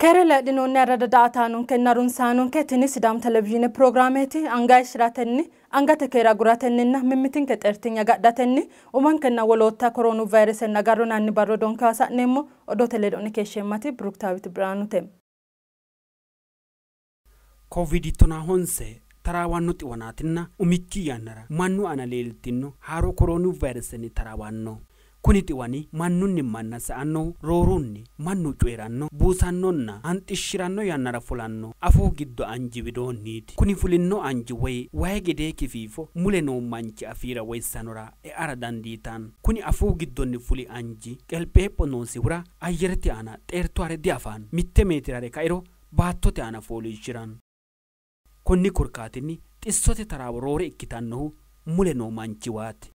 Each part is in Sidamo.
Keere leedhinoonni arrada daa''ataanonkenna runsaanonke tini Sidaamu televizhiine pirogiraameeti. Anga hayishshiratenni, angate keere aguratenninna mimmitinke xeertinya agadhatenni umonkenna wolootta koroonu vayiresenni agarronanni barro odonke hasa'neemmo. Odoote ledo'ne keeshsheemmati Biruktaawit Birhaanute. Covid 19 taraawanno xiwanaatinna umikki yannara mannu aana leeltino haaro koroonu vayiresenni taraawanno. Kuni xiwani mannunni manna sa''annohu roorunni mannu coyi'ranno, buusannonna hanxishshiranno yannara fulanno afuu giddo anji widoonniiti. Kuni fulinno anji woy wayi gedee kifiifo mule noo manchi afiira woy sanora e'ara dandiitanno. Kuni afuu giddonni fuli anji qelpheepho noosihura ayyerete aana xeerto hare diafanno. Mitte meetire hare kairo baattote aana fooliishshiranno. Konni korkaatinni xissote taraawo roore ikkitannohu mule noo manchiwaati.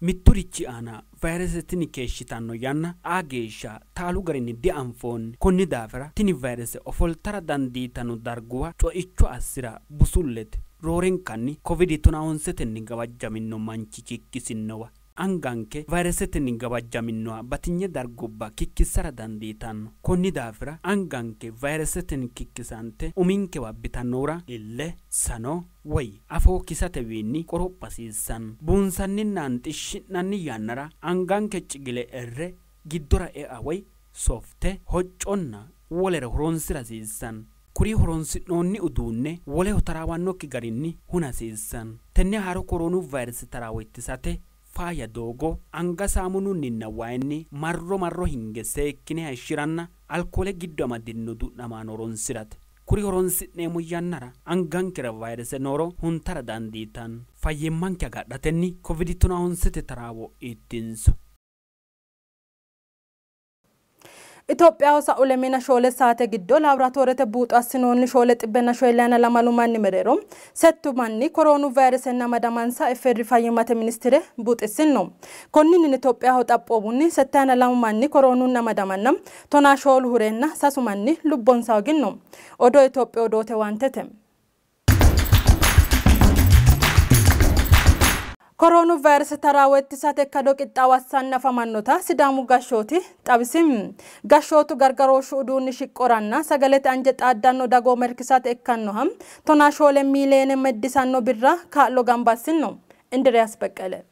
Mitturichi aana vayrese tini keeshshitanno yanna xaa geeshsha taalu garinni dianfoonni. Konni daafira tini vayrese ofoltara dandiitanno darguwa co'icho assi'ra busullete. Roorenkanni Covid 19tenni gawajjaminno manchi kikkisinnowa anganke vayresetenni gawajjaminnoha batinye dargubba kikkissara dandiitanno. Konni daafira anganke vayresetenni kikkisante uminkewa abbitannohura ille, sano woy afoo kisatewiinni qoropha hasiissanno. Buunsanninna hanxishshi'nanni yannara anganke cigile erre giddora ea woy softe, hocconna wolere horoonsira hasiissanno. Kuri horonsi'noonni uduunne woleho taraawannokki garinni huna hasiissanno. Tenne haaro koroonu vayrese taraawo ittisate faayya doogo anga saamununninna wayinni marro marro hinge seekkine hayishshiranna alkoole giddo amadinno du'namaano horonsi'rate. Kuri horonsi'neemmo yannara angankera vayrese nooro huntara dandiitanno. Fayyimmanke agadhatenni Covid 19 taraawo ittinso. Itophiyaho sa'u lemina 4 saate giddo laaboraatoorete buuxo assinoonni 472 manni mereero 6 manni koroonu vayiresenna amadamansa FR fayyimmate ministire buuxissino. Konninni Itophiyaho xaphoobunni 72 manni koroonunni amadamanna 14 hurenna 3 manni lubbonsa hoogino. Odoo Itophiyu odoote waantete. Koroonu vayrese taraawo ittisate ikkado qixxaawo assanni afamannota Sidaamu gashshooti xawisi. Gashshootu gargarooshshu uduunni shiqqoranna sagalete anje xaaddanno dagooma irkisate ikkannoha 14 miiliyoone meddisanno birra kaa'lo gamba assino. Indiriyaas Beqqele.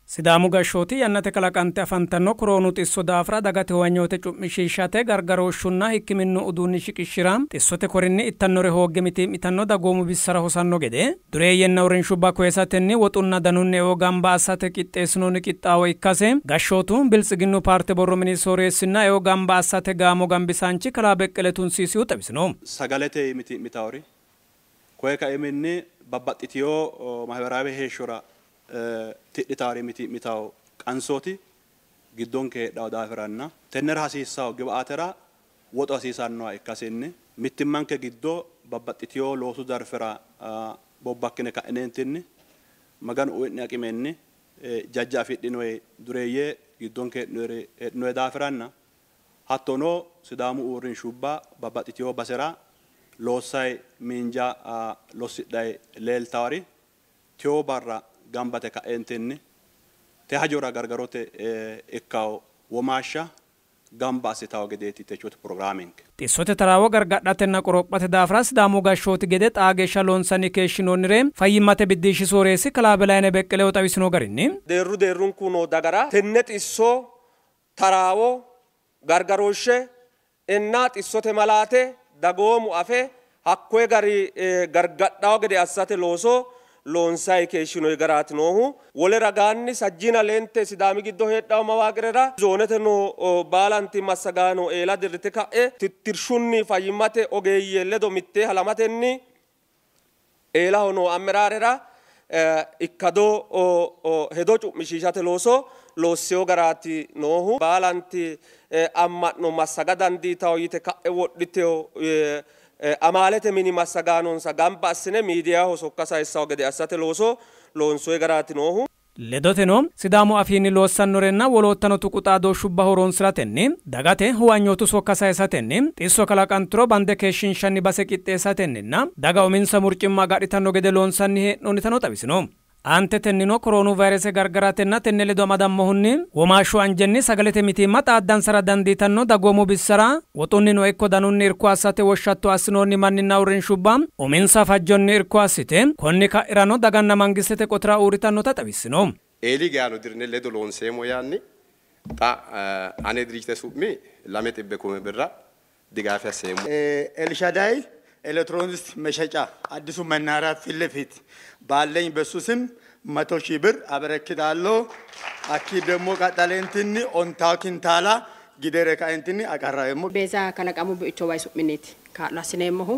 Sidaamu gashshooti yannate kalaqante afantanno koroonu xisso daafira dagate huwanyoote cu'mishiishate gargarooshshunna hikkiminnu uduunni shiqishshira xissote korinni ittannore hoogge mitii'mitanno dagoomu bissara hosanno gede dureeyyenna uurrinshubba koyisatenni woxunna danunni eo gamba assate qixxeessinoonni qixxaawo ikkase gashshootu Biltsiginnu paarte borro mini sooreessinna eo gamba assate gaamo gambisaanchi kalaa Beqqele Tunsiisihu xawisino. Sagalete mitii'mitawori koye kaiminni babbaxxitiyo mahberaawe heeshshora tidhitaari mitii'mitawo qansooti giddonke heedhawo daafiranna tennera hasiissawo gibaatera woxu hasiisannoha ikkasinni mittimmanke giddo babbaxxitiyo loosu zarfera bobbakkine ka'ineentinni Maganu uyi'ne aqimenni jajja afidhinoe dureeyye giddonke heedhinoe daafiranna hattono Sidaamu uurrinshubba babbaxxitiyo basera loossay miinja lossidhay leeltawari tiyo barra gambate ka'eentinni te hajora gargarote ikkawo womaashsha gamba assitawo gedeeti techote pirogiraaminke. Xissote taraawo gargadhatenna qorophate daafira Sidaamu gashshooti gede xaa geeshsha loonsanni keeshshinoonnire fayyimmate biddiishshi sooreessi kalaa Belayine Beqqelehu xawisino garinni deerru deerrunku noo dagara tenne xisso taraawo gargarooshshe enna xissote malaate dagoomu afe hakkoye gari gargadhawo gede assate looso loonsayi keeshshinoyi garaati noohu. Wole ragaanni sajjina leente Sidaami giddo heedhawo mawaaqirera zoonete noo baalanti massagaano eela dirrite ka'e tittirshunni fayyimmate ogeeyye ledo mittee halamatenni eelaho noo ameraarera ikkado hedo cu'mishiishate looso loosseyo garaati noohu. Baalanti amma'no massaga dandiitawo yite ka'e wodhiteyo amaalete mini massagaanonsa gamba assine miidiyaho sokka sayissawo gede assate looso loonsoyi garaati noohu. Ledoteno Sidaamu afiinni loossannorenna woloottano tuqu xaadooshshubba horoonsiratenni dagate huwanyootu sokka sayisatenni xisso kalaqanturo bande keeshshinshanni base qixxeessatenninna daga uminsa murcimma agadhitanno gede loonsanni hee'noonnitano xawisino. Aantetennino koroonu vayrese gargaratenna tenne ledo amadammohunni womaashshu anjenni sagalete mitiimma xaaddansara dandiitanno dagoomu bissara woxunnino ikko danunni irko assate woshshatto assinoonni manninna uurrinshubba uminsa fajjonni irko assite konni ka'irano daganna mangistete qotira uurritannota xawissino. Eeli gaano dirne ledo loonseemmo yaanni xa ane dirijite su'mi 200 kume birra ድጋፍ ያሰሙ ኤልሻዳይ ኤሌክትሮኒክስ መሸጫ አዲሱ መናኸሪያ ፊት ለፊት ባለኝ በሱ ስም 100 ሺህ ብር አበረክታለሁ። አኪ ደግሞ ቀጠለንትኒ ኦንታ ኪንታላ ጊደረ ካንትኒ አቀራየሙ ቤዛ ከለቀሙ ብእቾ ዋይ ሱ'ሚኒቲ kaa'lo assineemmohu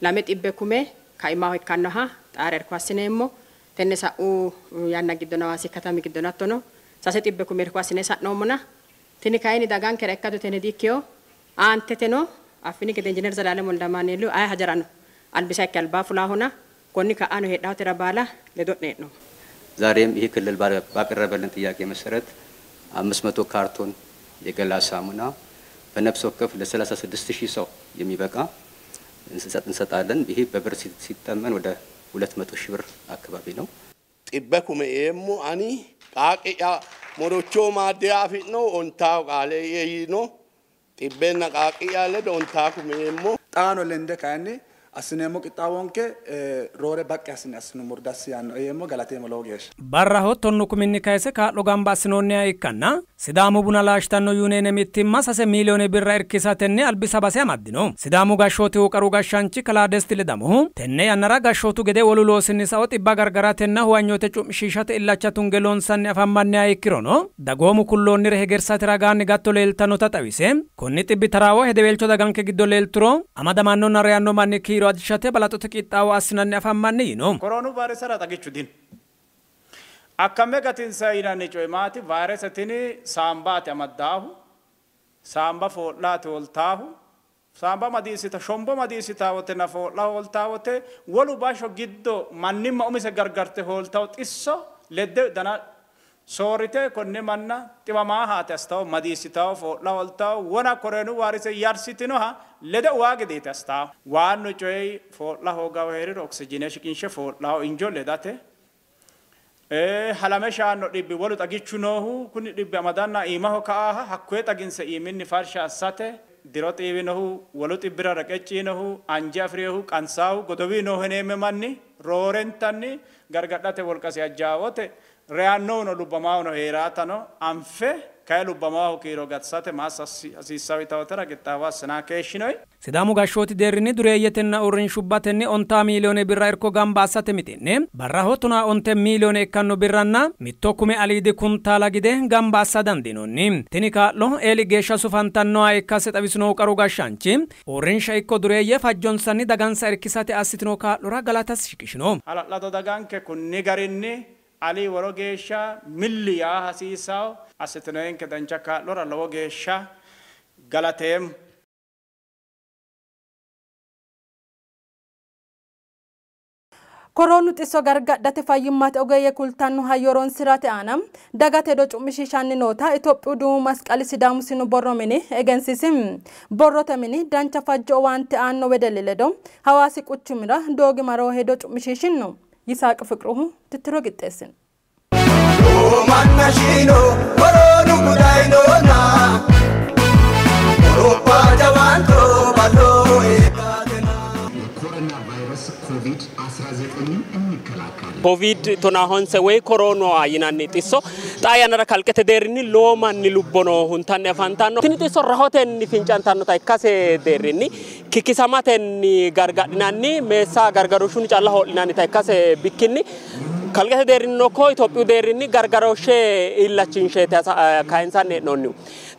200 kume kaimaho ikkannoha xaare irko assineemmo tenne sa'u yanna giddono Hawaasi katami giddono hattono 300 kume irko assine sa'noommona tini kayinni dagankera ikkado tenne diikkiyo aanteteno affini gede injiiner Zelalem Woldamaaneelihu aye hajarano albisa ikke albaa fulaahona konni ka'ano heedhaatera baala ledo'ne hee'noommo። ዛሬም ይህ ክልል ባቀረበልን ጥያቄ መሰረት 500 ካርቶን የገላ ሳሙና በነፍስ ወከፍ ለ36000 ሰው የሚበቃ እንሰጣለን። ይሄ በብር ሲተመን ወደ 200 ሺህ ብር አካባቢ ነው። ጥበኩመ ኤሙ አኒ ቃቂያ ሞሮቾ ማዲያ ፊት ነው ኦንታው ቃለ ይኖ ጥበና ቃቂያ ለዶ ኦንታ ኩሜሞ ጣኖ ለንደ ካኒ assineemmo qixxaawonke roore baqqi assine assinummoro dassi yaanno yeemmo galateemmo lowo geeshsha. Barraho 10 kuminni kayse kaa'lo gamba assinoonniha ikkanna Sidaamu buna laashtanno yuuniyeene mittimma 3 miiliyoone birra irkisatenni albisa base amaddino. Sidaamu gashshootihu qaru gashshaanchi kalaa Desti Ledamohu tenne yannara gashshootu gede wolu loosinni sao xibba gargaratenna huwanyoote cu'mishiishate illacha tunge loonsanni afammanniha ikkirono dagoomu kulloonnire hegersate ragaanni gatto leeltannota xawise konni xibbi taraawo hedeweelcho daganke giddo leelturo amadamannonna reyanno manni kiiro ajishate balaxote qixxaawo assinanni afammanni yino. Koroonu vaayirasera xagichu dino. Akkame gatinsa yinanni coyi maati? Vaayirase tini saambaati amaddaahu, saamba foo'laati hooltaahu, saamba madiissita shombo madiissita wotenna foo'la hooltaa wote wolu basho giddo mannimma umise gargarte hooltawo xisso ledde dana soorrite konne manna xiwamaa haate assitawo madiissitawo foo'la hooltawo wona koroonu vaayirase yarsitinoha lede waa gedeeti assitawo. Waannu coyi foo'la hoogawo heeriro oksijine shiqinshe foo'laho injo ledate halame shaanno dhibbi wolu xagichu noohu kuni dhibbi amadanna iimaho ka'aaha hakkuye xaginse iiminni farsha assate diro xiiwinohu wolu xibbira reqecciinohu anje afiriyohu qansaahu godowii noohu hineemme manni roorentanni gargadhate wolqasi ajjaawote reyannohuno lubbamaahuno heeraatano anfe kayi lubbamaahu kiiro gatisate maassa hasiissawo yitawotera qixxaawo assinaa keeshshinoyi. Sidaamu gashshooti deerrinni dureeyyetenna uurrinshubbatenni 10 miiliyoone birra irko gamba assate mixi'ne barraho 15 miiliyoone ikkanno birranna 1 kume aliidi kuntaala gide gamba assa dandiinoonni. Tini kaa'lo eeli geeshsha sufantannoha ikkase xawisinohu qaru gashshaanchi uurrinsha ikko dureeyye fajjonsanni dagansa irkisate assitino kaa'lora galatasi shiqishino. Hala'lado daganke kunni garinni ali woro geeshsha milli yaa hasiissawo assitinoenke dancha kaa'lora lowo geeshsha galateemmo. Koroonu xisso gargadhate fayyimmate ogeeyye kultanno hayyo horonsirate aana dagate hedo cu'mishiishanni noota Itophiyu Duumu Masqali Sidaamu sinu borro mini egensiisi. Borrote mini dancha fajjo owaante aanno wedelli ledo Hawaasi quchumira doogimaroho hedo cu'mishiishinno. Yisaaq Fiqruhu tittiro qixxeessino. ኮቪድ 19 ወይ ኮሮና yinanni xisso xaa yannara kalqete deerrinni lowo manni lubbono huntanni afantanno. Tini xisso rahotenni fincantannota ikkase deerrinni kikkisamatenni gargadhinanni meessa gargarooshshunni calla ho'linannita ikkase bikkinni kalqete deerrinnino ikko Itophiyu deerrinni gargarooshshe illachinsheeti kayinsanni hee'noonnihu.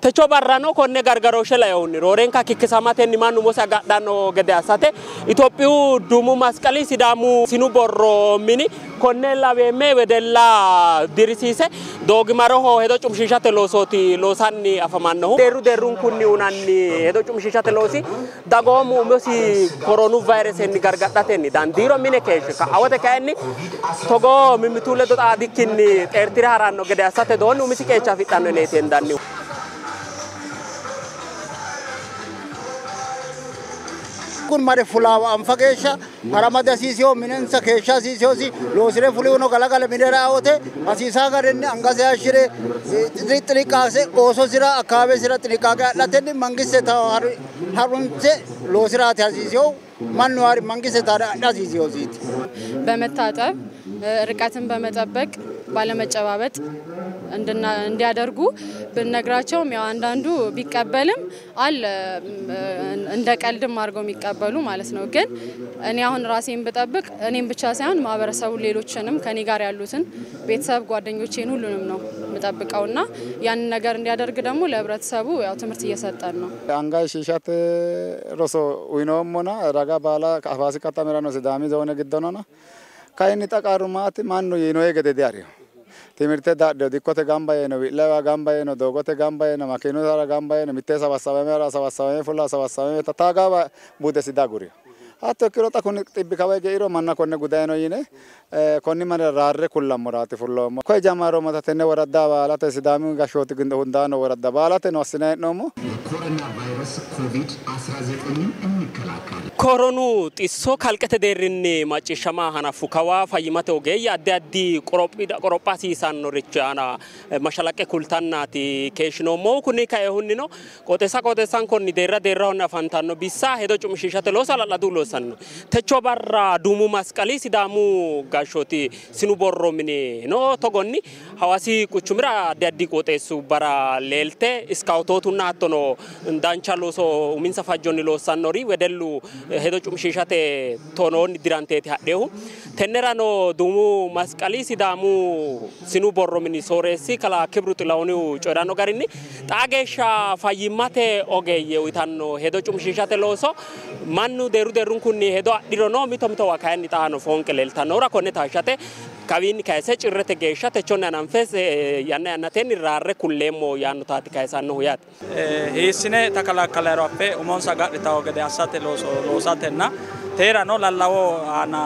Techo barrano konne gargarooshshe lainohunni roorenka kikkisamatenni mannu umosi agadhanno gede assate Itophiyu Duumu Masqali Sidaamu sinu borro mini konne laweemme wedella dirisiise doogimaroho hedo cu'mishiishate loosooti loosanni afamannohu. Deerru deerrunkunni unanni hedo cu'mishiishate loosi dagoomu umosi koroonu vayiresenni gargadhatenni dandiiro mine keeshshe ka'awote kayinni togoo mimmitu ledo xaadikkinni xeertire haranno gede assate doonni umisi qeecha afidhanno yineeti hendannihu. Kun mare fulaawa anfa geeshsha Haramade hasiisiyo minensa keeshsha hasiisiyosi loosire fuliuno galagale minira awote hasiisaa garinni angase hayishshire ጥንቃቄ oososira አካባቢስira ጥንቃቄ adhatenni mangiste harunse loosiraati hasiisiyo mannu mangiste adha hasiisiyosiiti። በመታጠብ ርቀትን በመጠበቅ ባለመጨባበጥ እንዲያደርጉ ብንነግራቸውም ያው አንዳንዱ ቢቀበልም አለ እንደ ቀልድም አድርገው የሚቀበሉ ማለት ነው። ግን እኔ አሁን ራሴን ብጠብቅ እኔም ብቻ ሳይሆን ማህበረሰቡ ሌሎችንም ከኔ ጋር ያሉትን ቤተሰብ ጓደኞቼን ሁሉንም ነው የምጠብቀውና ያንን ነገር እንዲያደርግ ደግሞ ለህብረተሰቡ ያው ትምህርት እየሰጠን ነው። anga shiishate roso uyinoommona raga baala Hawaasi katamirano Sidaami zoone giddonona kayinni xa qarru maati mannu yiinoe gede diarino timirte dadhino dikkote gamba yeeno wi'lawa gamba yeeno doogote gamba yeeno makiinusara gamba yeeno mitte sabassabame hara sabassabame fulla sabassabame taagawa budesi dagurino hatto ikkiro xa kuni xibbi kawa hige eiro manna konne gudayino yine konni mannira raarre kullammoraati fulloommo. Koye jammaroommota tenne woradda baalate Sidaami gashshooti hundaano woradda baalateno assinayi hee'noommo. የኮሮና ቫይረስ ኮቪድ-19 እንከላከል። Koronu xisso kalqete deerrinni macciishshama hanaffu kawa fayyimmate ogeeyye addi addi qoropha hasiisannoricho aana mashalaqqe kultannaati keeshshinoommohu. Kunni kaehunnino qooxeessa qooxeessankonni deerra deerrahonni afantanno bissa hedo cu'mishiishate looso hala'ladu loossanno. Techo barra duumu masqali Sidaamu gashshooti sinu borro mini no togonni Hawaasi quchumira addi addi qooxeessubbara leelte iskaawutootunna hattono dancha looso uminsa fajjonni loossannori wedellu hedo cu'mishiishate tonoonni diranteeti hadheehu. Tennerano duumu masqali Sidaamu sinu borro mini sooreessi kalaa Kibru Xilahunihu coyiranno garinni xaa geeshsha fayyimmate ogeeyye uyitanno hedo cu'mishiishate looso mannu deerru deerrunkunni hedo adhirono mito mitowa kayinni xaano foonqe leeltannohura konne taashshate kawiinni kayise cirrete geeshsha techonni hananfe yanna yannatenni raarre kulleemmo yaannotaati kayisannohu yaate. Hiissine takalakkalaero affe umonsa agadhitawo gede assate looso loosatenna teerano lallawo aana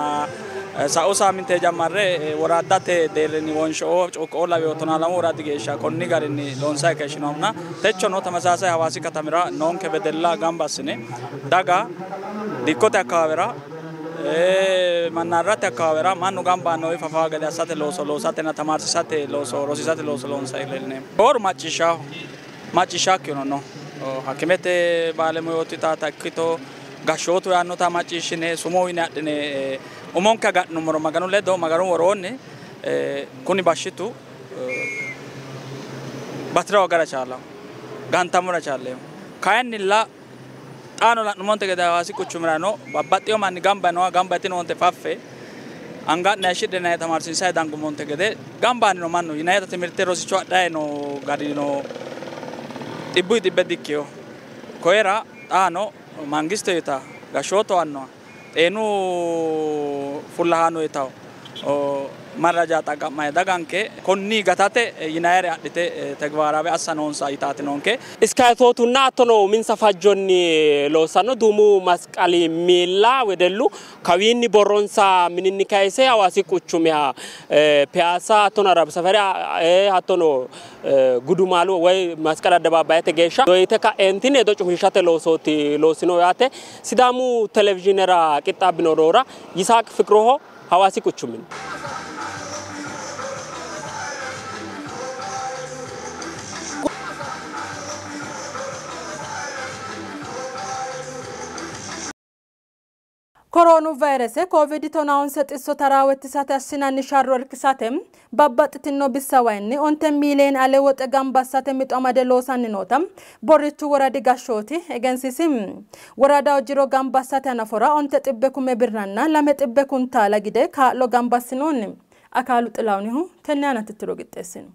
sa'u saaminte jammarre woraddate deerrinni wonsho'o cuqqoo laweyo tonaa lamu woradi geeshsha konni garinni loonsayi keeshshinoomna techono ተመሳሳይ Hawaasi katamira noonke wedella gamba assine daga dikkote akkawaawera mannarrate akkawaawera mannu gamba yaannowi fafawa gede assate looso loosatenna tamaarsiisate looso rosiisate looso loonsayi leellineemmo. Rooru macciishshaho macciishshakkino no hakimete baalemuyooti taata ikkito gashshootu yaannota macciishshine sumuu yine adhine umonke agadhinummoro Maganu ledo Maganu woroonni kuni bashshitu batirawo agara chaalawo gantammora chaalleemmo. Kayinnilla xaano la'nummonte gede Hawaasi quchumirano babbaxxeyo manni gamba yinowa gamba yitinoonte faffe anga'ne hayishshidhe tamaarsiinsayi dangummonte gede gamba yaanni no mannu yinayita timirte rosicho adhayi noo gari no xibbuyi xibbe dikkiyo. Koyera xaano mangiste uyitawo gashshootu aannoha xeenu fullahaano uyitawo መረጃ xaqqa'mayi daganke konni gatate yinayire adhite tegibaaraawe assa noonsa yitaati noonke. Iskaayitootunna hattono uminsa fajjonni loossanno duumu masqali miilla wedellu kawiinni borronsa mininni kayise Hawaasi quchumiha Piyaasa hattono Arabu safari hattono Gudumaalu woy masqal addabaabayete geeshsha doyite ka'eentinni hedo cu'mishiishate loosooti loosino yaate. Sidaamu televizhiinera qixxaabbino odoora Yisaaq Fiqruho Hawaasi quchuminni. ኮሮኑ ቫይረስ ኮቪድ ቶናውን xisso taraawetti assinanni sharro irkisate babbaxxitino bissawaynni 9 miiliyoone ale woxe gamba assate mixo amade loosanni noota Borrichu woradi gashshooti egensiisi. Woradaho jiro gamba assate hanafora 9 kume birranna 2 kuntaala gide kaa'lo gamba assinoonni. Akaalu Xilaawunihu tenne aana tittiro qixxeessino.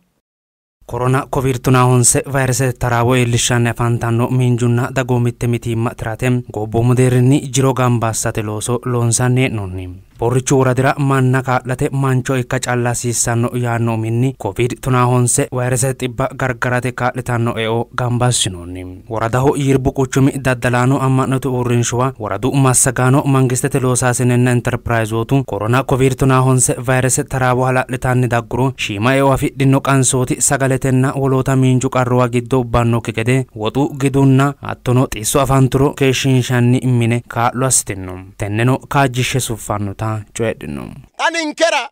ኮሮና ኮቪድ ቶናሆንሴ ቫይረስ taraawo iillishshanni afantanno miinjunna dagoomitte mitiimma tirate gobboomu deerrinni jiro gamba assate looso loonsanni hee'noonni. Borrichu woradira manna kaa'late mancho ikka calla hasiissanno yaanno uminni Covid 19 vayiresete xibba gargarate kaa'litanno eo gamba assinoonni. Woradaho Yirbu quchumi daddalaano, amma'note uurrinshuwa, woradu massagaano, mangistete loosaasinenna interpirayizootu korona Covid 19 vayirese taraawo hala'litanni dagguro shiima eo afidhino qansooti sagaletenna woloota miinju qarruwa giddo ubbannokki gede woxu gidunna hattono xisso afanturo keeshshiinshanni mine kaa'lo assitino. Tenneno kaajjishshe suffannota coyidhino. Xa ninkera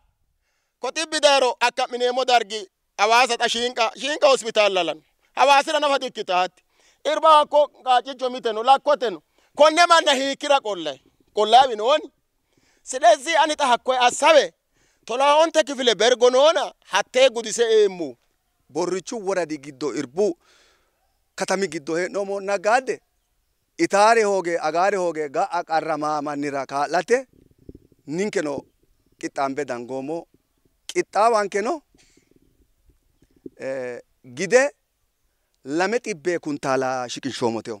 ko xibbi dayiro akka'mineemmo dargi Hawaasa xa Shiinqa Shiinqa hospitaalla lano Hawaasira nafa dikkitaatti. Irba hakko qaaccicho mite no, lakkote no. Konne manna hiikkira qollay? Qollaawi nooni? Silezih ani xa hakkoye assawe tolaa onte kifile bergo noona hattee gudise eemmo. Borrichu woradi giddo Irbu katami giddo hee'noommo naggaadde itaare hooge agaare hooge ga'a qarramaa mannira kaa'late ninkeno qixxaambe dangoommo. Qixxaawankeno gide 200 kuntaala shiqinshoommoteho.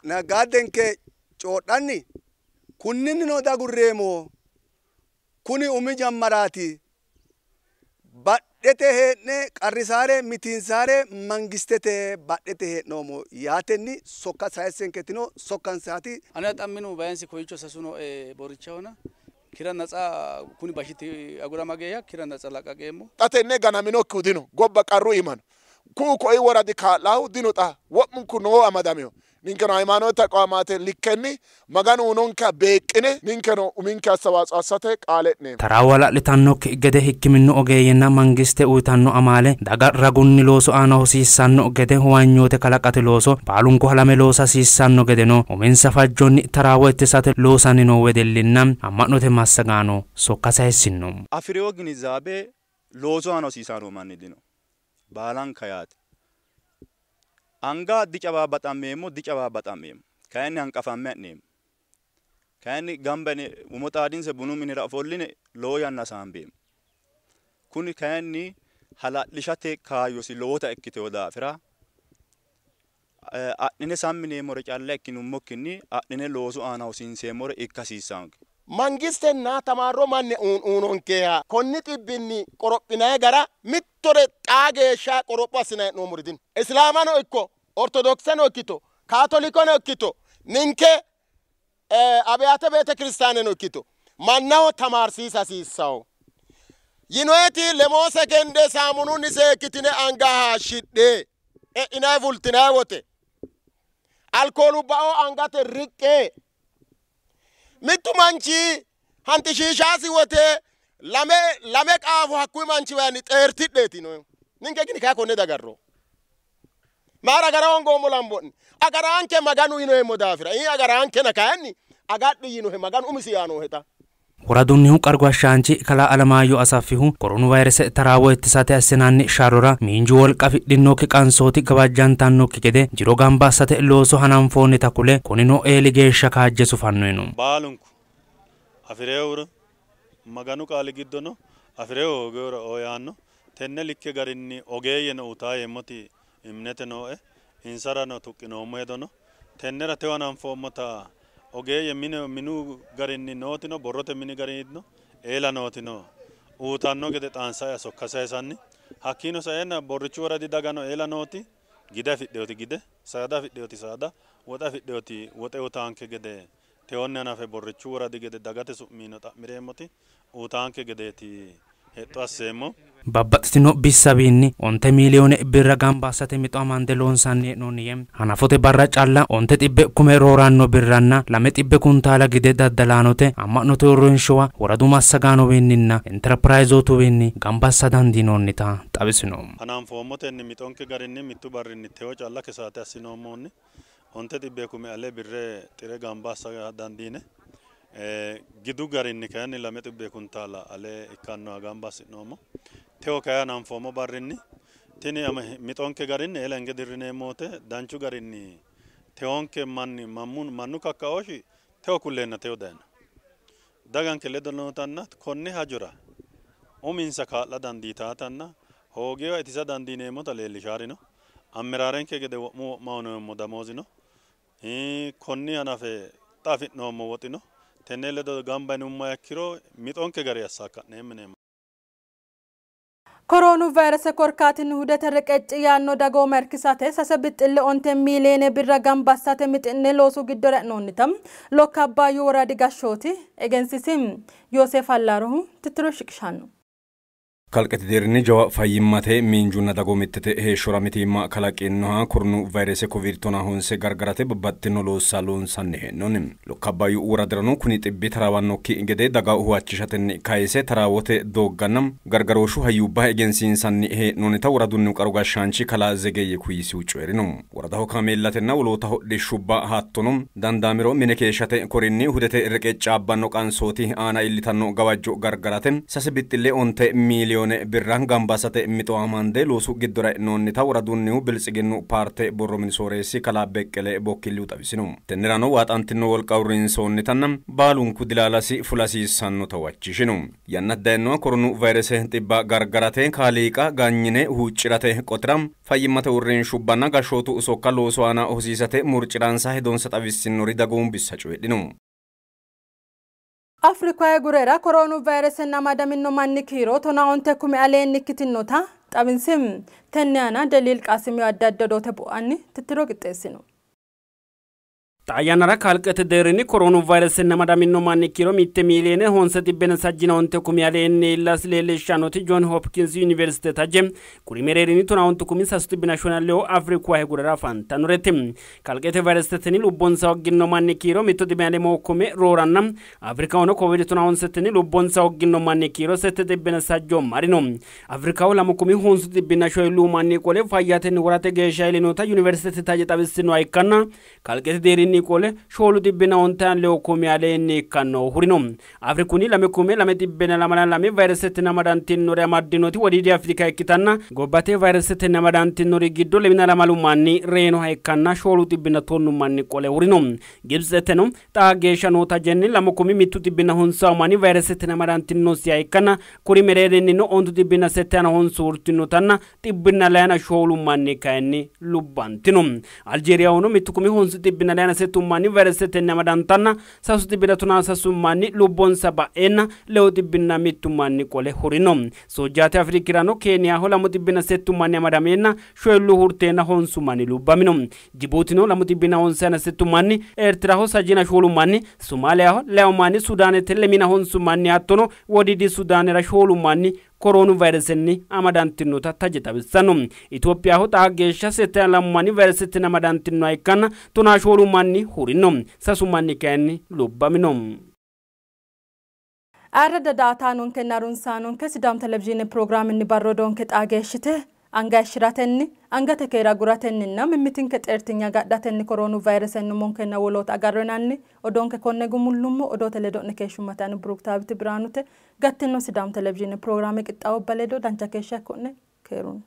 Naggaaddenke coodhanni kunninnino dagurreemmo, kuni umi jammaraati, badhete hee'ne qarrisaare mitiinsaare mangistete badhete hee'noommo yaatenni sokka sayissenketino sokkansaati. Ane xamminu bayansi koyicho sasuno borichahona kira natsa kuni bashiti agura mageya kira natsa laqaqeemmo. Xa tenne ganaminokkihu dino, gobba qarru iima no. Ku'u ko'i woradi kaa'lahu dino, xa wo'munku noo amadamiho. Ninkeno hayimaanote taqwaamaate likkenni Maganu uyinonkeha beeqqine ninkeno uminke assawaatsoo assate qaale e'neemmo. Taraawo hala'litannokki gede hikkiminnu ogeeyyenna mangiste uyitanno amaale daga ragunni loosu aana hosiissanno gede huwanyoote kalaqate looso baalunku halame loosa hasiissanno gedeno uminsa fajjonni taraawo ittisate loosanni noo wedellinna amma'note massagaano sokka sayissinno. Afi'reyo ginizaabe loosu aana hosiisanno manni dino. Baalanka yaate. Anga dicabaabbaxammeemmo, dicabaabbaxammeemmo. Kayinni hanqafamme ha'neemmo. Kayinni gamba yine umo xaadinse bunu minira ofolline lowo yanna hasaambeemmo. Kuni kayinni hala'lishate kaayyosi lowota ikkiteyo daafira adhine sammineemmore calla ikkinummokkinni adhine loosu aana hosiinseemmore ikka hasiissaanke. Mangistenna tamaarro manni uunonkeha konni xibbinni qorophinanni gara mittore xaa geeshsha qoropho assinanni hee'noommori dino. Islaamano ikko Ortodokseno ikkito Kaatolikono ikkito ninke Abiyate Beete Kiristaaneno ikkito mannaho tamaarsiisa hasiissawo. Yinoeti lemoo sekende saamununni seekkitine anga haashshidhe e'inanni fultinanni wote alkoolubbao angate riqqe. Mittu manchi hanxishiishasi wote lame lame qaafo hakkuyi manchiwaanni xeertidheeti no. Ninke gini kayi konne dagarro. Maara agara hoongoommo lambo'ne. Agaraanke Maganu yinoheemmo daafira. Ii agaraankena kayinni agadhi yinohe Maganu umisi yaanoheta. Woradunnihu qaru gashshaanchi kalaa Alamaayyo Asaffihu koronu vayirese taraawo ittisate assinanni sharrora miinju wolqa afidhinokki qansooti gawajjantannokki gede jiro gamba assate looso hananfoonnita kule kunino eeli geeshsha kaajje sufanno yiino. Baalunku afi'rehura Maganu qaali giddono afi'rehu hoogehura oo yaanno. Tenne likke garinni ogeeyyeno utaa yeemmoti imnete nooe, insarano tuqqinoommo hedono. Tennera tewo hananfoommota ogeeyye mine minu garinni nootino borrote mini garinnino eela nootino uutanno gede xaansa'ya sokka sayisanni hakkiino saenna Borrichu woradi dagano eela nooti gide afidheoti gide, saada afidheoti saada, woxe afidheoti woxe uutaanke gede tewonni hanafe Borrichu woradi gede dagate su'miino xa'mireemmoti uutaanke gedeeti hexxo asseemmo. Babbaxxitino bissawiinni 9 miiliyoone birra gamba assate mixo amande loonsanni hee'noonni yee, hanafote barra calla 900 kume rooranno birranna 200 kuntaala gide daddalaanote, amma'note uurrinshuwa, woradu massagaanowiinninna interpirayizootuwiinni gamba assa dandiinoonnita xawisino. Hananfoommotenni mixonke garinni mittu barrinni tewo calla kesaate assinoommohunni 900 kume ale birre xire gamba assa dandiine gidu garinni kayinni 200 kuntaala ale ikkannoha gamba assi'noommo. Tewo kayi hananfoommo barrinni tini mixonke garinni eela hinge dirrineemmo wote danchu garinni tewonke manni mannu kakkaooshshi tewo kulleenna tewo dayino. Daganke ledo nootanna konni hajora uminsa kaa'la dandiitaatanna hoogewa itisa dandiineemmota leellishaarino. Ammiraarenke gede wo'mu wo'ma unoommo damoozino. Konni hanafe xa afi'noommo woxino Tenne ledo gamba yinummoha ikkiro mixonke gari assakka'neemmo yineemmo. Koroonu vaayirase korkaatinni hudete reqecci yaanno dagooma irkisate 3.5 miiliyoone birra gamba assate mixi'ne loosu giddora e'noonnita Lokka Abbaayyu woradi gashshooti egensiisi. Yooseef Allaarohu tittiro shiqishanno. Kalqete deerrinni jawa fayyimmate miinjunna dagoomittete heeshshora mitiimma kalaqinoha koronu vayrese Covid 19 gargarate babbaxxino loossa loonsanni hee'noonni. Lokka Abbaayyu woradirano kuni xibbi taraawannokki gede daga huwachishatenni kayse taraawote doogganna gargarooshshu hayyubba egensiinsanni hee'noonnita woradunnihu qaru gashshaanchi kalaa Zegeyye Kuyisihu coyi'rino. Woradaho kaameellatenna woloota hodhishshubba hattono dandaamiro mine keeshshate korinni hudete reqeccaabbanno qansooti aana iillitanno gawajjo gargarate 3.5 miiliyoone birra gamba assate mixo amande loosu giddora e'noonnita woradunnihu Biltsiginnu paarte borro mini sooreessi kalaa Beqqele Bokkillihu xawisino. Tennerano waaxantino wolqa uurrinsoonnitanna baalunku dilaalasi fula hasiissannota huwachishino. Yannate dayinoha koronu vayrese xibba gargarate kaaliiqa ganyine huuccirate qotira fayyimmate uurrinshubbanna gashshootu sokka loosu aana hosiisate murciransa hedonsa xawissinnori dagoomu bissa coyidhino. Afriku ahigurera koroonu vayiresenni amadamino manni kiiro 15 kume aleenni ikkitinota xawinsi. Tenne aana Deliil Qaasimiyo addi addi odoote bu'anni tittiro qixxeessino. Xaa yannara kalqete deerrinni koroonu vayiresenni amadamino manni kiiro 1 miiliyoone 995 kumi aleenni iillasi leellishshannoti Joon Hopkins Yuuniversite taje kuri mereerinni 15 kumi 352 Afriku ahigurera afantannoreeti. Kalqete vayiresetenni lubbonsa hogginno manni kiiro 1 kume rooranna Afrikahono Covid 19 lubbonsa hogginno manni kiiro 760 marino. Afrikaho 2 kumi 905 manni qole fayyatenni worate geeshsha iillinota Yuuniversitete taje xawissinoha ikkanna kalqete deerrinni qole 492 kumi aleenni ikkanno hurino. Afrikunni 2 kume 222 vayiresetenni amadantinori amaddinoti Wodiidi Afrika ikkitanna gobbate vayiresetenni amadantinori giddo 22 manni reyinoha ikkanna 410 manni qole hurino. Gibtseteno xaa geeshsha noo tajenni 2 kumi 109 manni vayiresetenni amadantinossiha ikkanna kuri mereerinnino 909 hurtinotanna 104 manni kayinni lubbantino. Aljeeriyahono 1 kumi 908 manni vayiresetenni amadantanna 313 manni lubbonsa ba'eenna 201 manni qole hurino. Soojjaati Afrikirano Keeniyaho 207 manni amadameenna 5 hurteenna 9 manni lubbamino. Jibuutino 297 manni, Eertiraho 64 manni, Somaaliyaho 2 manni, Sudaanete 29 manni hattono Wodiidi Sudaanera 4 manni koroonu vayiresenni amadantinota taje xawissanno. Itophiyaho xaa geeshsha 72 manni vayiresetenni amadantinnoha ikkanna 14 manni hurino, 3 manni kayinni lubbamino. Ayirradda daa''ataanonkenna harunsaanonke Sidaamu televizhiine pirogiraaminni barro odoonke xaa geeshshite anga hayishshiratenni angate keere aguratenninna mimmitinke xeertinya agadhatenni koroonu vayiresenni umonkenna woloota agarrinanni odoonke konne gumullummo odoote ledo'ne keeshshummate ani Buruktaawiti Biraanute gattino Sidaamu televizhiine pirogiraame qixxaawubba ledo dancha keeshsha ikko'ne keerunni.